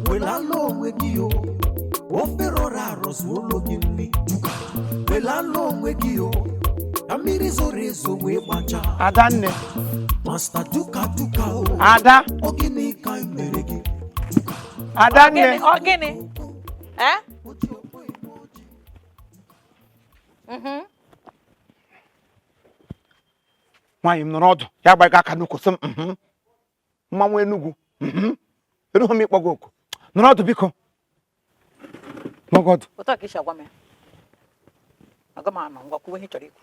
Welala onwe gị o, ofe rọrọ arọ zuolu gị nri. Welala onwe gị o, ka mmiri zoro ezo wee gbachaa. Adanne. Masta Duka Duka o. Ada. Ọ gịnị ka anyị mere gị? Adanne. Ọ gịnị? Eh? Nwaanyị m nọrọ ọdụ ya gbaga aka n'ukwu sị m mhm. Mmanwụ Enugwu mhm. Erughị m ịkpọ gị oku, nọrọ ọdụ biko, nọgụ ọdụ. Otu a ka i si agwa m ya. Aga m anọ, ngwa, kwuwe ihe ị chọrọ ikwu.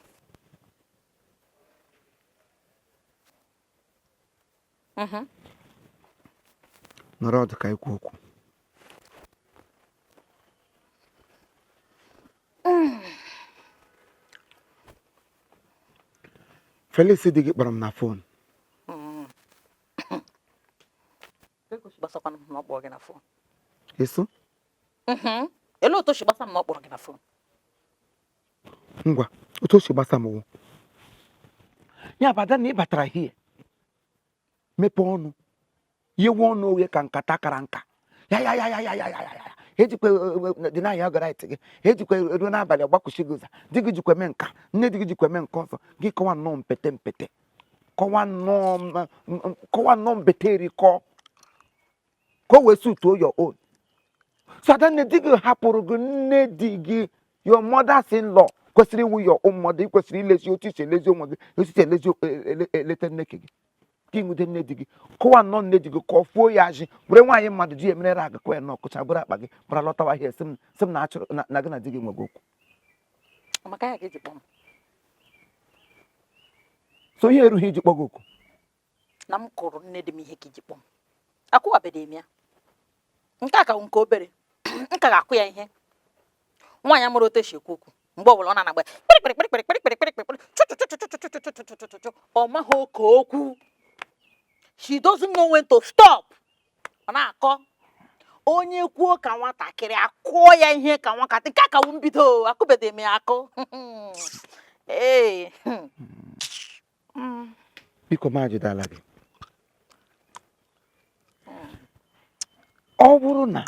Nọrọ ọdụ ka ikwu okwu. Felix di gị kpọrọ m na phone. Gbasakwana m na ọ kpọrọ gị na phone? Eso? Elee otu o si gbasa m na ọ kpọrọ gị na phone? Ngwa, otu o si gbasa m wụ ya bụ, Ada, na ị batara hie mepee ọnụ, yewe ọnụ oghe ka nkata kara nka ya ya ya ya ya ya ya ya ya ejikwa dị na ya right gị, ejikwa ruo n'abalị ọgbakwuchi gị ụzọ. Di gị jikwa eme nka, nne di gị jikwa eme nke ọzọ. Gị kọwa nnọọ mpete mpete, kọwa nnọọ kọwa nnọọ mbete erikọ ka o wee sutuo your own. So Adanne, di gị hapụrụ gị nne di gị, your mother's in law, kwesịrị iwu your own mother. Ị kwesịrị ilezi otu isi elezi onwe gị, otu isi elezi eleta nne gị. Gị nwude nne di gị, kụwa nnọọ nne di gị ka ọ fuo ya ajị, were nwaanyị mmadụ ji emerere agụ, kụọ ya nnọọ kụcha, bụrụ akpa gị bara lọtawa ahịa. Sị m na achọrọ na gị na di gị nwego okwu. Maka ya ka eji kpọọ m? So ihe erughị iji kpọ gị oku. Na m kụrụ nne di m ihe ka iji kpọọ m? Akwụwabeghị m ya. Nke a ka nke obere m ka ga-akụ ya ihe. Nwaanyị amụrụ otu esi ekwu okwu, mgbe ọbụla ọ na-anagba kpịrịkpịrịkpịrịkpịrịkpịrịkpịrị chụchụchụchụchụchụchụchụchụchụ, ọ maghị oke okwu. She doesn't know when to stop. Ọ na-akọ onye kwuo ka nwatakịrị, akụọ ya ihe ka nwakatị. Nke a ka wụ mbido, akụbeghị m ya akụ. Ee. Biko, m ajụdala gị, ọ bụrụ na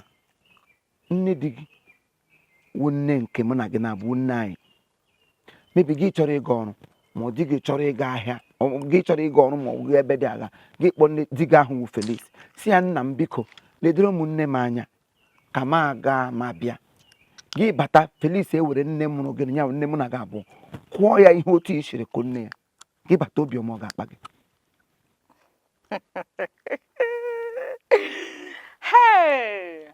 nne di gị wụ nne nke mụ na gị na-abụ nne anyị, mebi gị chọrọ ịga ọrụ, ma ọ di gị chọrọ ịga ahịa, gị chọrọ ịga ọrụ, ma ọ bụ ebe dị agha, gị kpọọ nne di gị ahụ wụ Felix, si ya, "Nna m, biko ledoro ụmụnne m anya ka m aga ma bịa." Gị bata, Felix ewere nne mụrụ gị, ya nne mụ na gị abụọ, kwụọ ya ihe otu i siri kụ nne ya. Gị bata, obiọma ọ ga-akpa gị? Hey!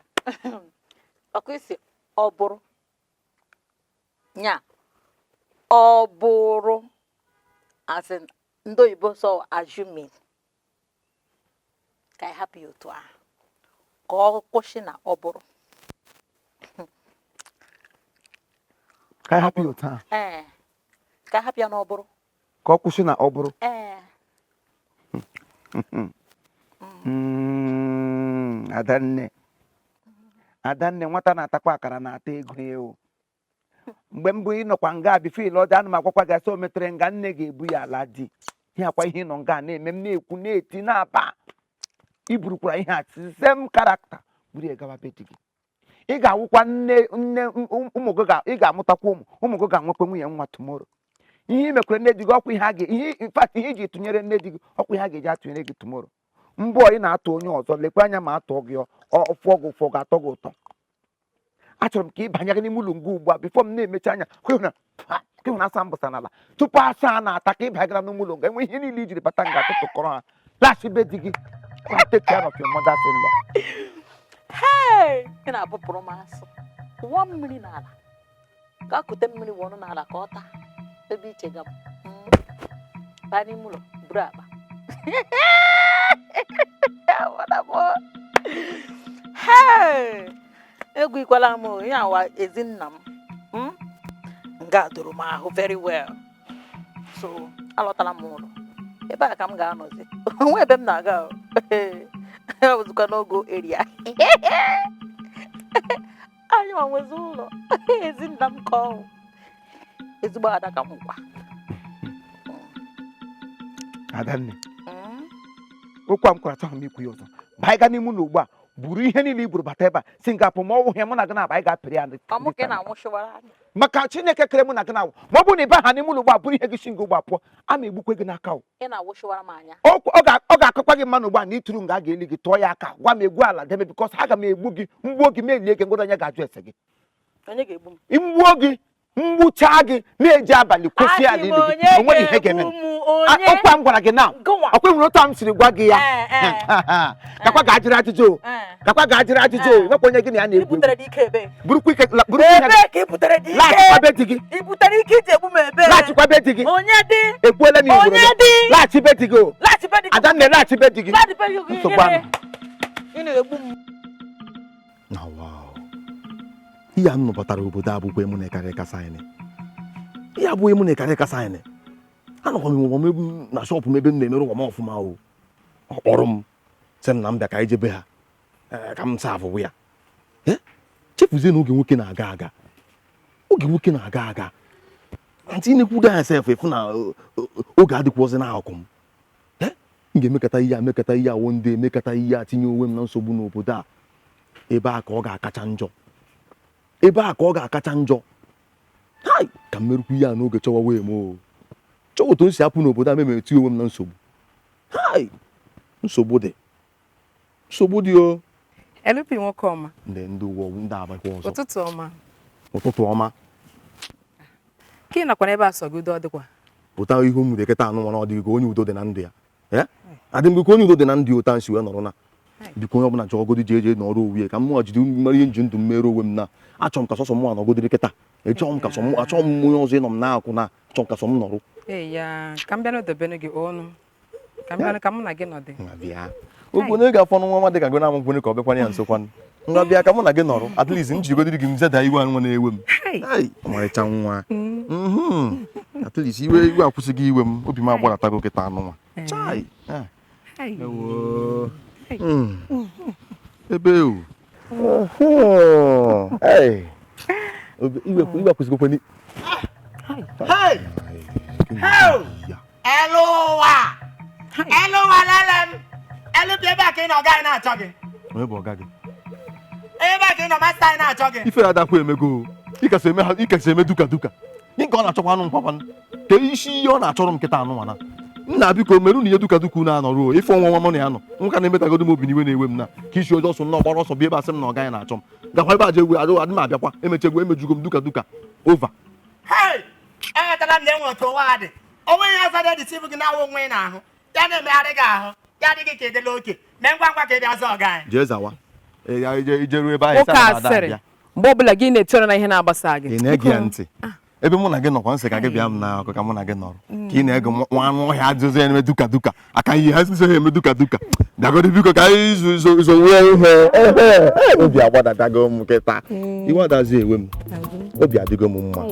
Ọkụ isi ọ bụrụ nya, ọ bụrụ, as in ndị oyibo, so assuming, ka anyị hapụ ya otu ahụ, ka ọ kwụsị na ọ bụrụ. Ka anyị hapụ ya otu ahụ. Ee, ka anyị hapụ ya na ọ bụrụ. Ka ọ kwụsị na ọ bụrụ. Ee. Adanne, Adanne, nwata na-atakwa akara na-ata ego ya o. Mgbe mbụ ị nọkwa nga before ịlọ dị, ana m agwakwa gị, asị o metere nga nne ga-ebu ya ala di ihe akwa ihe ị nọ nga na-eme, m na-ekwu na-eti na-aba, iburukwara ihe a same character buru ya gawa be di gị. Ị ga-awụkwa nne nne ụmụ gị, ị ga-amụtakwa ụmụ, ụmụ gị ga-anwekwa nwunye nwa tomorrow. Ihe ị mekwere nne di gị, ọkwa ihe a ga ihe, in fact, ihe iji tụnyere nne di gị, ọkwa ihe a ga-eji atụnyere gị tomorrow. Mbụ ị na-atụ onye ọzọ, lekwa anya ma atụọ gị, ọ fụọ gị ụfụ, ga-atọ gị ụtọ. Achọrọ m ka ị banye gị n'ime ụlọ nga ugbu a before m na-emechi anya ka ịhụ na asa mbụsa n'ala tupu asa na-ata, ka ị banyegara n'ime ụlọ nga, enwe ihe niile ijiri bata nga tụtụkọrọ ha laghachi be di gị. Go and take care of your mother's in-law. Hey! Ị na-abụpụrụ m asụ. Wụọ mmiri n'ala ka kute mmiri wụọnụ n'ala ka ọ taa ebe iche ga m baa n'ime ụlọ buru akpa. Awara m o. Hey! Egwu ikwala m o, ihe awa ezi nna m. Nga doro m ahụ very well, so alọtala m ụlọ. Ebe a ka m ga-anọzi, onwe ebe m na-aga o. Ọ bụzikwa no-go area. Anyị nwa nwezi ụlọ. Ezi nna m ka ọ ezigbo ada ka m gwa. Adanne, okwu a m kwara achọghị m ikwu ya ọzọ. Baa ga n'ime ụlọ ugbu a, buru ihe niile i buru bata ebe a, si nga apụ ma ọ wụghị mụ na gị na-aba anyị ga-apịrị ya. Ọ mụ ka ị na-anwụchiwara anya. Maka Chineke kere mụ na gị na-awụ, ma ọ bụrụ na ị baha n'ime ụlọ ugbu a buru ihe gị si nga ugbu a pụọ, a ma egbukwe gị n'aka o. Ị na-awụchiwara m anya. Ọ ga-akọkwa gị mma n'ugbu a na ịtụrụ nga a ga-eli gị, tụọ ya aka gwa m egwu ala debe, because aga m egbu gị, mgbuo gị ma elie gị, ngwụrụ onye ga-ajụ ese gị. Onye ga-egbu m? Mgbuo gị, mgbuchaa gị, na-eji abalị kwụsị ala ili gị, o nweghị ihe ga-eme. Okwu a m gwara gị na ọkwa nwere otu a m siri gwa gị ya. Gakwa ga-ajụrụ ajụjụ o, gakwa ga-ajụrụ ajụjụ o, nwekwa onye gị na ya na-egwu egwu. Burukwa ike, burukwa ihe laghachikwa be di gị. Laghachikwa be di gị. Ekwuola m igboro. Laghachi be di gị o. Adanne, laghachi be di gị. Nsogbu anụ. Na wow. Ihe a m nụbatara obodo abụkwa emu na-ekarị kasa anyị. Ihe abụghị emu na-ekarị kasa anyị. Anọkwa m ụwa m na shọpụ m ebe m na-emerụ ụwa m ọfụma o. Ọ kpọrọ m sị m na m bịa ka anyị jebe ha, ka m saa afụwụ ya. Chefuzie na oge nwoke na-aga aga. Oge nwoke na-aga aga. Ntị na-ekwu ya sef efu na oge adịkwụzi n'akụkụ m. M ga-emekata ihe a, mekata ihe awụ ndị emekata ihe a, tinye onwe m na nsogbu n'obodo a. Ebe a ka ọ ga-akacha njọ. Ebe a ka ọ ga-akacha njọ. Hai, ka m merụkwa ihe a n'oge chọwa wee m o. Chọwa otu m si apụ n'obodo a meme etinye onwe m na nsogbu. Hai, nsogbu dị. Nsogbu dị o. Elupi nwoke ọma. Ndị ụwa ndị abakwa ọzọ. Ụtụtụ ọma. Ụtụtụ ọma. Ka ị nọkwa n'ebe a sọ gị udo ọ dịkwa? Pụta ihu m dị kịta anụ nwere ọ dịghị ka onye udo dị na ndụ ya. Adị m ka onye udo dị na ndụ ya ụta nsi wee nọrọ na. Biko onye ọbụla chọgodi ji eje nọrọ onwe ya ka mụnwa jide mara ihe nji ndụ m mere onwe m na. Achọrọ m ka sọsọ mụnwa nọgodiri kịta. Echọrọ m ka sọ m, achọrọ m onye ọzọ ịnọ m n'akụ na, achọrọ m ka sọ m nọrọ. Ee ya, ka m bịa n'odobenu gị ọnụ. Ka m bịa ka mụ na gị nọdị. Nwa bịa. Okwu na ị ga-afọ nwa nwa dị ka gị na-amụkwene ka ọ bịakwana ya nso kwanụ. Ngwa bịa ka mụ na gị nọrọ. At least m jigodiri gị m zeda iwe anụ na-ewe m. Hey, ọmarịcha nwa. At least iwe akwụsịghị iwe m, obi m agbaratago kịta anụ nwa. Chai. Ewo. Ebe o. Hey. Iwe akwụsịgokwe ni. Hey. Hey. Elu ụwa. Elu ụwa lele m. Elu bi ebe a ka ị nọ, ọga anyị na-achọ gị. Onye bụ ọga gị? Ebe a ka ị nọ, masta anyị na-achọ gị. Ife adakwa emego. Ịkasị eme ha, ịkasị eme duka duka. Gị nke ọ na-achọkwa anụ nkwakwanụ. Ka isi ihe ọ na-achọrọ m kịta anụ nwana. Nna biko merụ na ihe duka duka unu anọrọ o. Ife ọnwa nwa mụ na ya nọ. Nwoke na-emetagodo m obi n'iwe na-ewe m na. Ka isi ọjọọ so nnọọ gbara ọsọ bịa ebe a sị m na ọga anyị na-achọ m. Gakwa ebe a jee egwu, adị m abịakwa. Emechegwu, emejugo m duka duka. Over. Hey! Enwetala m na enwe otu ụwa dị. Onwe ya ọzọ na-edisibu gị na-awụ onwe ị na-ahụ. Ya na-emegharị gị ahụ. Ya adịghị ka edela oke. Mee ngwa ngwa ka ị bịa zọọ ọga anyị. Jee zawa. Ije ruo ebe ahụ, Nwoke ịsa na ada asịrị. abịa. Mgbe ọbụla gị na-etinyere na ihe na-agbasa gị. Ị na-ege ya ntị. Ebe mụ na gị nọkwa nsị ka gị bịa m n'akụkụ ka mụ na gị nọrọ. Ka ị na-ege nwa anụ ọhịa ajụjụ ya na-eme duka duka. Aka ihe ha sịsọ ha eme duka duka. Bịagodi biko ka anyị zo nwee ihe. Obi agbadatago m kịta. Iwe adazi ewe m. Obi adịgo m mma.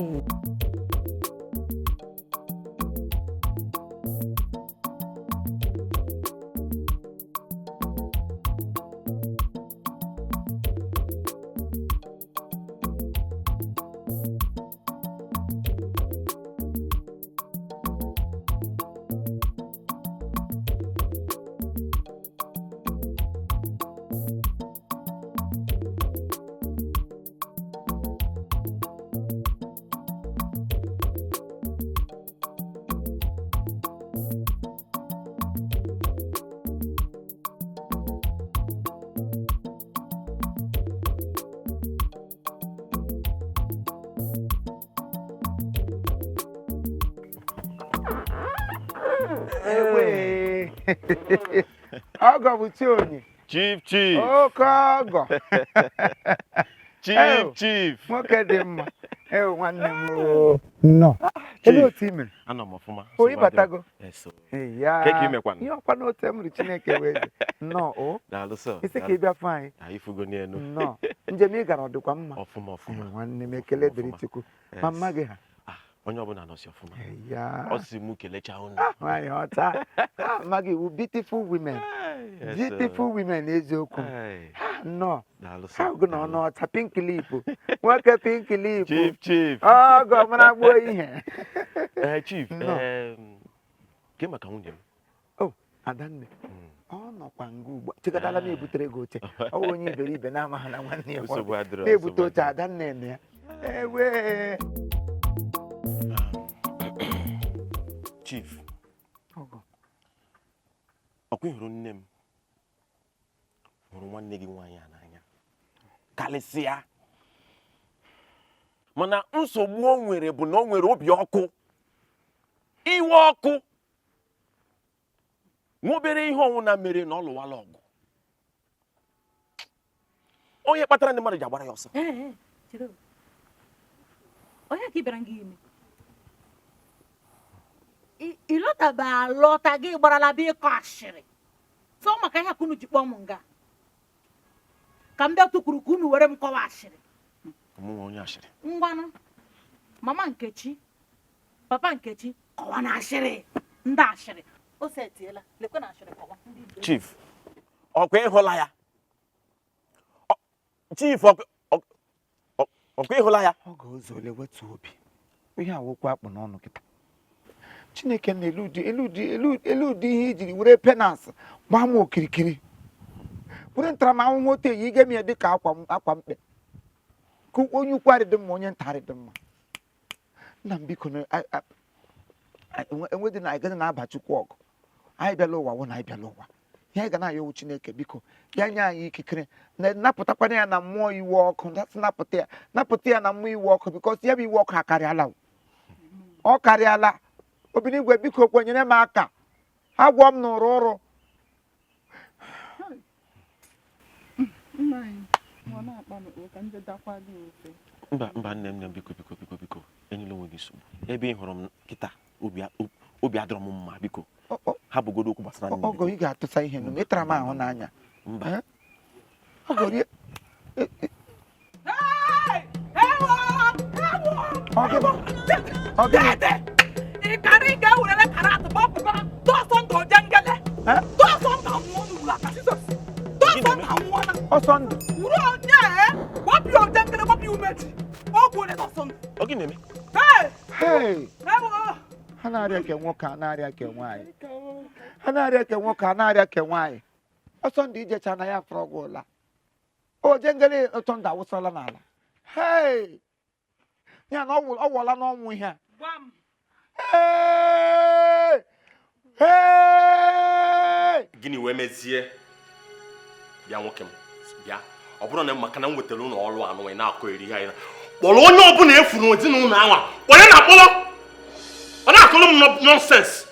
Ọgọ bụ chi onye. Chief, chief. Oke ọgọ. Chief, chief. Nwoke dị mma. Ewo nwanne m. Nnọọ. Kedu otu ị mere? Anọ m ọfụma. O ịbatago? Yes. Ya. Ke ka ị mekwanụ? Ihe ọkwa n'otu m riri Chineke wee dị. Nnọọ o. Daalụ sọ. Isi ka ị bịa fụ anyị. Anyị fugo n'elu. Nnọọ. Njem ị gara ọ dịkwa mma? Ọfụma ọfụma. Nwanne m ekele dịrị Chukwu. Ma mma gị ha. Onye ọbụla nọsi ọfụma. Ya. Ọ sị mụ kelechaa unu. Nwaanyị ọcha. Mma gị wu beautiful women. Yes, Beautiful women eziokwu. Hey, Ha nnọọ. daalụ sir, Ha gụ na daalụ. ọnụ ọcha pink lip. Nwoke pink lip. Chief, chief. Ọgọ mara gbuo ihe. Eh, chief, Nnọọ. ke maka nwunye m? O, Adanne. Ọ nọkwa nga ugbu a. Chekọtala m ebutere gị oche. Ọ wụ onye iberibe na-amaghị na nwanne ya Nsogbu adịrọ, na-ebute nsogbu oche adịrọ. Adanne nọ ya. Ewe. Chief, Ọgọ. ọkwa ị hụrụ nne m hụrụ nwanne gị nwaanyị a n'anya karịsịa, mana nsogbu o nwere bụ na o nwere obi ọkụ, iwe ọkụ, nwa obere ihe ọnwụna mere na ọ lụwala ọgụ, onye kpatara ndị mmadụ ji agbara ya ọsọ. Ee, chere o. Onye ka ị bịara nga ime? Ị lọtaba alọta gị gbarala bịa ịkọ ashịrị. Sọ maka ihe ka unu ji kpọọ m nga. Ka m bịa tụkwuru ka unu were m kọwa ashịrị. Mụ nwa onye ashịrị. Ngwanụ, mama Nkechi, papa Nkechi, kọwa na ashịrị. Ndị ashịrị. O setiela, lekwe na ashịrị kọwa. Ndị ibe. Chief, ọkwa ịhụla ya? Chief, ọkwa ịhụla ya? Ọ ga-ozole wetu obi. Ihe awụkwa akpụ n'ọnụ kịta. Chineke na elu ụdị elu ụdị elu elu ụdị ihe ijiri were penance gbaa m okirikiri. Were ntaramahụhụ otu eyi ige m ya dịka akwa akwa mkpe. Ka onye ukwu arị dị mma, onye nta arị dị mma. Nna m biko na enwedị na anyị gaghị na-aba Chukwu ọgụ. Anyị bịala ụwa wụ na anyị bịala ụwa. Ihe anyị ga na-ayọwu Chineke biko ya nye anyị ikikere na napụtakwana ya na mmụọ iwe ọkụ, napụta ya, napụta ya na mmụọ iwe ọkụ, because ya bụ iwe ọkụ akarịala o. Ọ karịala. Obinigwe biko kwenyere m aka, agwọ m n'ụrụ ụrụ. Nna anyị, ọ na-akpa m ka m je dakwa gị ofe. Mba, mba, nne m, nne m, biko, biko, biko, biko, enyela onwe gị nsogbu. Ebe ị hụrụ m kịta, obi adịrọ m mma, biko. Ha bụgodo okwu gbasara nne m, Ọgọ, biko. ị ga-atụsa ihe nụ, ịtara m ahụ n'anya. Mba. Ọgọ, rie. Ọ gịnị? Ọ gịnị? Ịkarị ga-ewerele karat gbapụga tọsọ ndụ ojengele. Eh? Tọsọ ndụ anwụọ n'ụlọ aka Jizọs. Tọsọ ndụ anwụọ na. Ọsọ ndụ. Wuru onye e gbapụ ya ojengele, gbapụ ya umeji. Ọ bụ onye tọsọ ndụ. Ọ gịnị na-eme? Hey! Hey! Ewo! Ha na-arịa ke nwoke, a na-arịa ke nwaanyị. Ha na-arịa ke nwoke, a na-arịa ke nwaanyị. Ọsọ ndụ ijecha na ya fọrọ gị ụla. Ojengele ọsọ ndụ awụsala n'ala. Hey! Ya na ọ wụọla n'ọnwụ ihe a. Gwa m. Hey! Hey! Gịnị wee mezie? Bịa nwoke m, bịa. Ọ bụrụ na maka na m wetara ụlọ ọrụ anụ ị na-akọ eri ihe anyị na kpọrọ onye ọbụla efuru ezinụlọ anwa, onye na-akpọrọ ọ na-akọrọ m nonsense.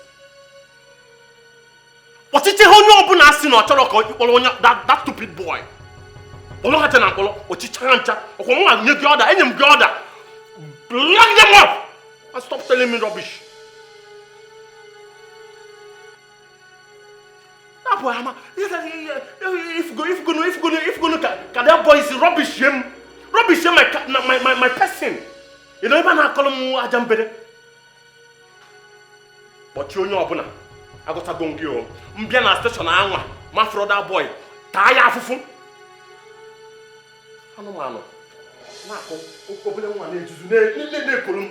Ọchịchị ha onye ọbụla sị na ọ chọrọ ka ọ kpọrọ onye that stupid boy, kpọrọ ha na mkpọrọ ọchịchị ha ncha. Ọkwa mụ nye gị ọda, enye m gị ọda, lock them up and stop telling me rubbish. That boy, ama, if go, if go, if go, if go, ka that boy is rubbish him, rubbish him, my person. You know, ebe a na-akọrọ m aja mbere. Kpọchie onye ọbụla, agụtago m gị o. M bịa na station anwa, ma fọrọ that boy, taa ya afụfụ. Anụmanụ na-akụ obere nwa na-ejuzu na-ekolu m.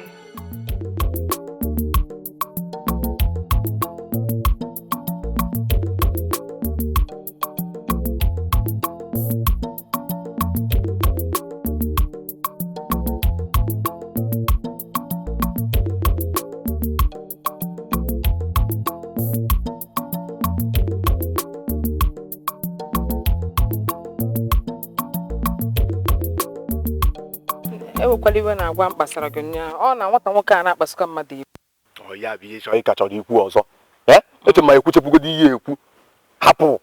Ewekwala iwe na agwa m kpasara gị ụnyaahụ. Ọ na nwata nwoke a na-akpasukwa mmadụ iwe. Ọ ya bụ ihe chọrọ ịka chọrọ ikwu ọzọ. Eche ma ekwuchepụgodo ihe ekwu. Hapụ.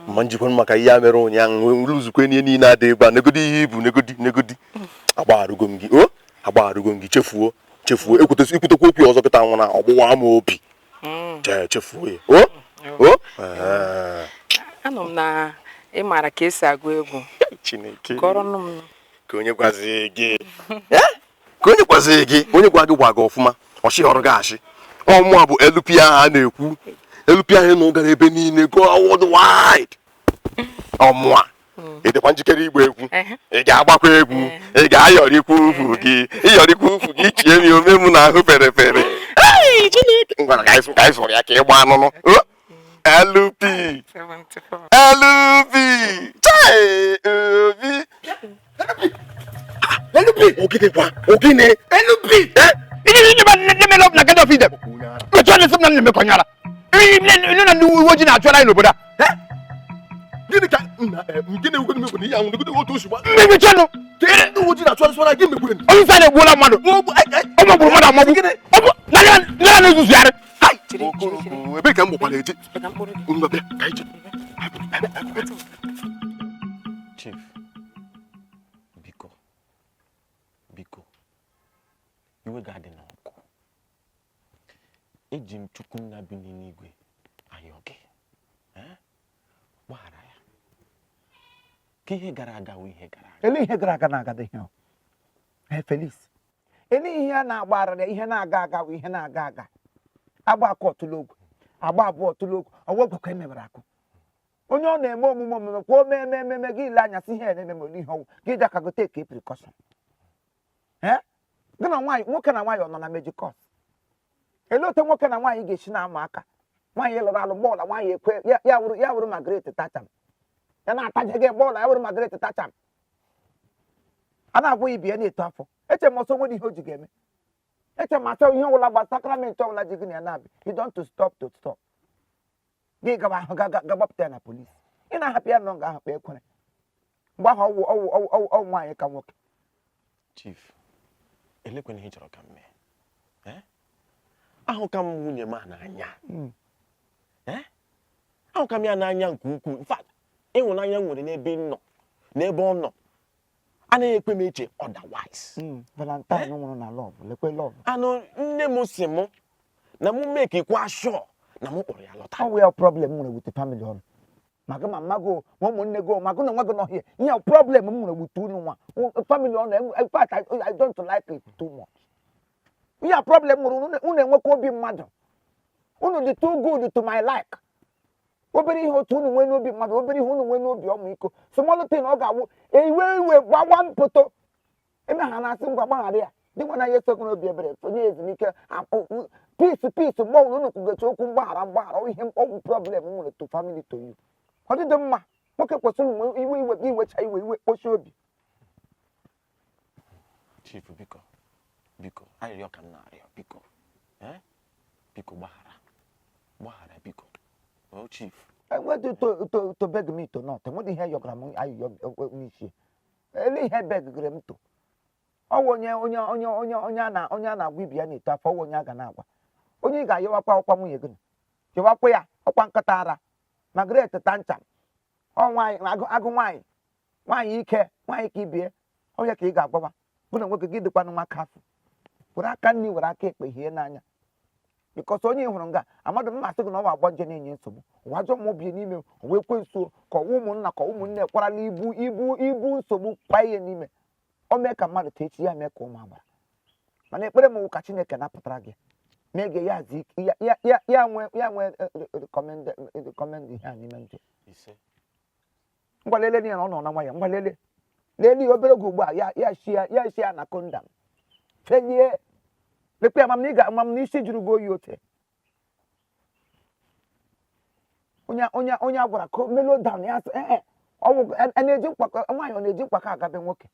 Ma njikwa maka ihe a mere ụnyaahụ, nrụzukwe ihe niile adị ebe a, negodi ihe ibu, negodi, negodi. Agbagharụgo m gị, o? Agbagharụgo m gị, chefuo, chefuo. Ekwutekwa okwu ọzọ kịta nwụna, ọgbụwa m obi. Chee, chefuo ya. O? O? Anọ m na ị maara ka esi agụ egwu. Chineke. Kọrọ nụ m. Ka onye gwazie gị. Ka onye gwazie gị, onye gwa gị gwa gị ọfụma, ọchị ọrụ gị achị. Ọmụa bụ LP ahụ a na-ekwu. LP anyị nụ gara ebe niile, go worldwide. Ọmụa, ị dịkwa njikere igba egwu? Ị ga-agbakwa egwu? Ị ga-ayọrikwa ukwu gị? Ịyọrikwa ukwu gị chie m ome m n'ahụ pere pere. Ei, Chineke! Ngwara ka anyị sụrụ ya ka ị gbaa anụnụ. O, LP LP chai obi LP ogene kwa ogene LP ihe ihe ba nne me love na gado feed them. Otu a na-esi m na nne mekọnyara. Ihe na ndị uwe ojii na-achụara anyị n'obodo a. Gịnị ka nna gịnị ewukwe mmekwe na ihe ahụ negodo otu osi gba Mmegbu chenụ. Ndị uwe ojii na-achụ anyị gị mekwere. Onye isi anyị egbuola mmadụ. Ọ magburu mmadụ amagbu. Ọ bụ nara na-ezuzugharị. Okoro, ebe ka m gbakwara eje ngwa bịa ka anyị jee. Chief, biko, biko, iwe ga-adị n'ọkụ. Eji m Chukwu nna bi n'eluigwe ayọ gị. Gbaghara ya. Ka ihe gara aga wụ ihe gara aga. Ele ihe gara aga na-agada ihe ọ. Ee, Felix, ele ihe a na-agba arịrịa ihe na-aga aga wụ ihe na-aga aga. Agba akụ ọtụlụ ogwe, agba abụọ ọtụlụ ogwe, ọwa ogwe ka emebere akụ. Onye ọ na-eme omume omume kwa o mee eme ememe gị ile anya sị ihe na-eme ma ihe ọwụ gị ji aka gote ka precaution. Ee, gị na nwaanyị, nwoke na nwaanyị ọ nọ na mejikọs. Elee otu nwoke na nwaanyị ga-esi na-ama aka? Nwaanyị lụrụ alụ bọọlụ nwaanyị ekwe ya wụrụ Margaret Thatcher. Ya na-ataje gị bọọlụ ya wụrụ Margaret Thatcher. A na-agwa ibi ya na-eto afọ. Eche m ọsọ nwere ihe o ji ga-eme. Eche m asọ ihe ọbụla gba sakramenti ọbụla ji gị na ya na-abịa. You don't to stop to stop. Gị gawa ahụ ga gbapụta ya na polisi. Ị na-ahapụ ya nọ nga ahụ kpee ekwere. Mgbe ahụ ọwụ ọwụ ọwụ ọwụ ọwụ nwaanyị ka nwoke. Chief, elekwana ihe ị chọrọ ka m mee. Ahụka m nwunye m a n'anya. Ahụka m ya n'anya nke ukwuu. In fact, ịhụnanya m nwere n'ebe ị nọ, n'ebe ọ nọ, anaghị ekwe m eche otherwise. Valentine nwụrụ na love, lekwe love. Anụ nne m si mụ na mụ make kwa sure na mụ kpọrọ ya lọta. Ọ wụ ya problem m nwere with family ọnụ. Ma gị ma mma gị o, ma ụmụnne gị o, ma gị na onwe gị nọ here. Ihe a problem m nwere with unu nwa. Family ọnụ, in fact, I don't like it too much. Ihe a problem nwere unu enwekwa obi mmadụ. Unu dị too good to my like. Obere ihe otu unu nwee n'obi mmadụ, obere ihe unu nwee n'obi ọmịiko. Small thing ọ ga-awụ iwe iwe gbawa mpoto. Eme ha na-asị ngwa gbaghara ya. Dị nwa na ya esokwu n'obi ebere, onye ezumike peace peace mgbe ọbụla unu kwugacha okwu mgbaghara mgbaghara ihe ọgwụ problem m nwere to family to you. Ọ dịdị mma, nwoke kwesịrị nwe iwe iwe gị iwecha iwe iwe kpochie obi. Chief, biko, biko, arịrịọ ka m na-arịọ, biko. Biko gbaghara, gbaghara biko. Oh, Chief. Enwedị to beg me to not. Enwedị ihe yọgara m ayịyọ n'isi. Ele ihe begịrị m to. Ọ wụ onye onye onye onye onye a na onye a na-agwa ibi ya na-eto afọ, ọ wụ onye a ga na-agwa. Onye ị ga-ayọwakwa ọkwa nwunye gị. Yọwakwa ya ọkwa nkịta ara. Margaret Tancham. Ọ nwaanyị agụ nwaanyị. Nwaanyị ike, nwaanyị ka ibie. Onye ka ị ga-agwawa. Gụ na nwoke gị dịkwanụ nwa kafụ. Were aka nri were aka ekpe hie n'anya. Because onye ị hụrụ nga amadụ mma asị gị na ọ agba nje na-enye nsogbu. Ụwa ajọ mmụọ bie n'ime ụwa ekwensu ka ọwa ụmụnna ka ụmụnne kwarala ibu ibu ibu nsogbu kwa ihe n'ime. O mee ka mmadụ tee echi ya mee ka ụmụ agbara. Mana ekpere m wụ ka Chineke napụtara gị. Mee gị ya zi ya ya ya nwee ya nwee recommend ihe a n'ime ndụ. Ise. Ngwa lele ya na ọ nọ na nwa ya ngwa lele. Lele obere oge ugbu a ya ya shi ya ya shi ya na kondam. Felie. Lekwe ya mam na ị ga mam na isi juru gị oyi ote. Onye onye onye a gwara ka o melo down ya sị ee ọwụ a na-eji nkwakọ nwaanyị ọ na-eji nkwakọ agabe nwoke.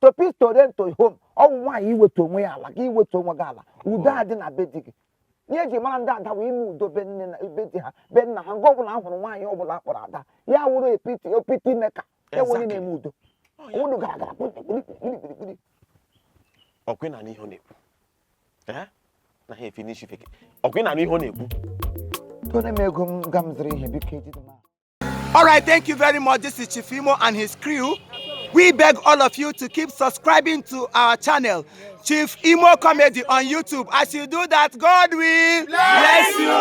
To peace to rent to home ọwụ nwaanyị iwetu onwe ya ala gị iwetu onwe gị ala udo adị na be di gị. Ihe eji mara ndị ada wụ ime udo be nne na be di ha be nna ha nga ọbụla a hụrụ nwaanyị ọbụla akpọrọ ada ya wụrụ epiti opiti meka ya wụ onye na-eme udo. Unu gara gara kpiri kpiri kpiri kpiri. Ọkwa ị na-anụ ihe ọ na-ekwu? Na ha efe n'isi feke. Ọkwa ị na-anụ ihe ọ na-ekwu? Tone m ego m ga m zụrụ ihe biko ejide m. All right, thank you very much. This is Chief Imo and his crew. We beg all of you to keep subscribing to our channel, Chief Imo Comedy on YouTube. As you do that, God will bless you.